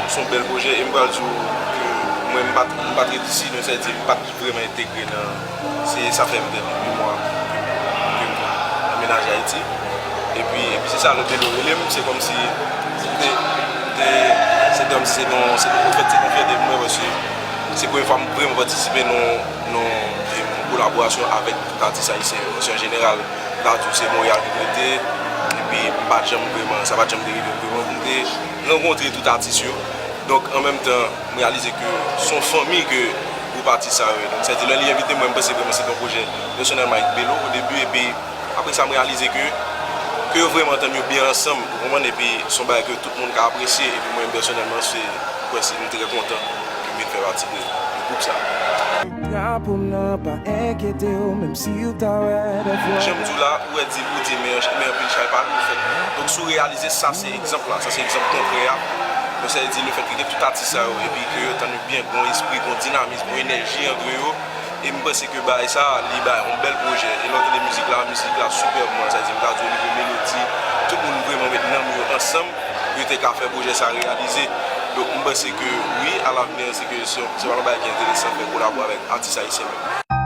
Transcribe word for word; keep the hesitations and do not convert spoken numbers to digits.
Se yon bèl pwojè e m pral di w ke mwen, m pa t, m pa t ret isi, donk sa vle di m pa t vrèman entegre nan, se sa fè m gen yon mwa ke m, ke m anmenaje Ayiti. Epi, epi se sa, Lotelo rele m, se kòmsi m te, m te, se kòmsi se yon, se yon, an fèt, se yon fyète pou mwen, paske se premye fwa m vrèman patisipe nan, nan, nan yon kolaborasyon avèk tout atis ayisyen yo, paske an jeneral, m ta di w se Monreyal ke m rete, epi m pa t janm vrèman, sa pa t janm te rive m vrèman pou m te rankontre tout atis yo. Donk, an menm tan, m reyalize ke se yon fanmi ke gwoup atis sa yo ye. Donk, sa vle di, lè li envite mwen, m panse vrèman se te yon pwojè pèsonèlman avèk Belo o debi, epi apre sa, m reyalize ke, ke yo vrèman antann yo byen ansanm, ou konprann, epi se yon bagay ke tout moun ka apresye, epi mwen menm pèsonèlman, se, m kwè se, m trè kontan ke m vin fè pati de, de gwoup sa. Drapo m nan pa enkyete w, menm si w ta wè dèfwa. Jan m di w la, ou wè di, ou di, men, men anpil chay pa lou, fèt. Donk, si w reyalize, sa se egzanp la, sa se egzanp kontrè a. Donk, sa vle di, lefètke gen tout atis sa yo, epi ke yo antann yo byen, gen yon espri, gen yon dinamis, gen yon enèji antre yo, e m panse ke bagay sa, li bay yon bèl pwojè. E lè w tande mizik la, mizik la sipèbman, sa vle di, m ta di w, nivo melodi, tout moun vrèman met nanm yo ansanm pou yo te ka fè pwojè sa reyalize. Donk, m panse ke wi, alavni, se ke se, se yon bagay ki enteresan fè kolabo avèk atis ayisyen menm.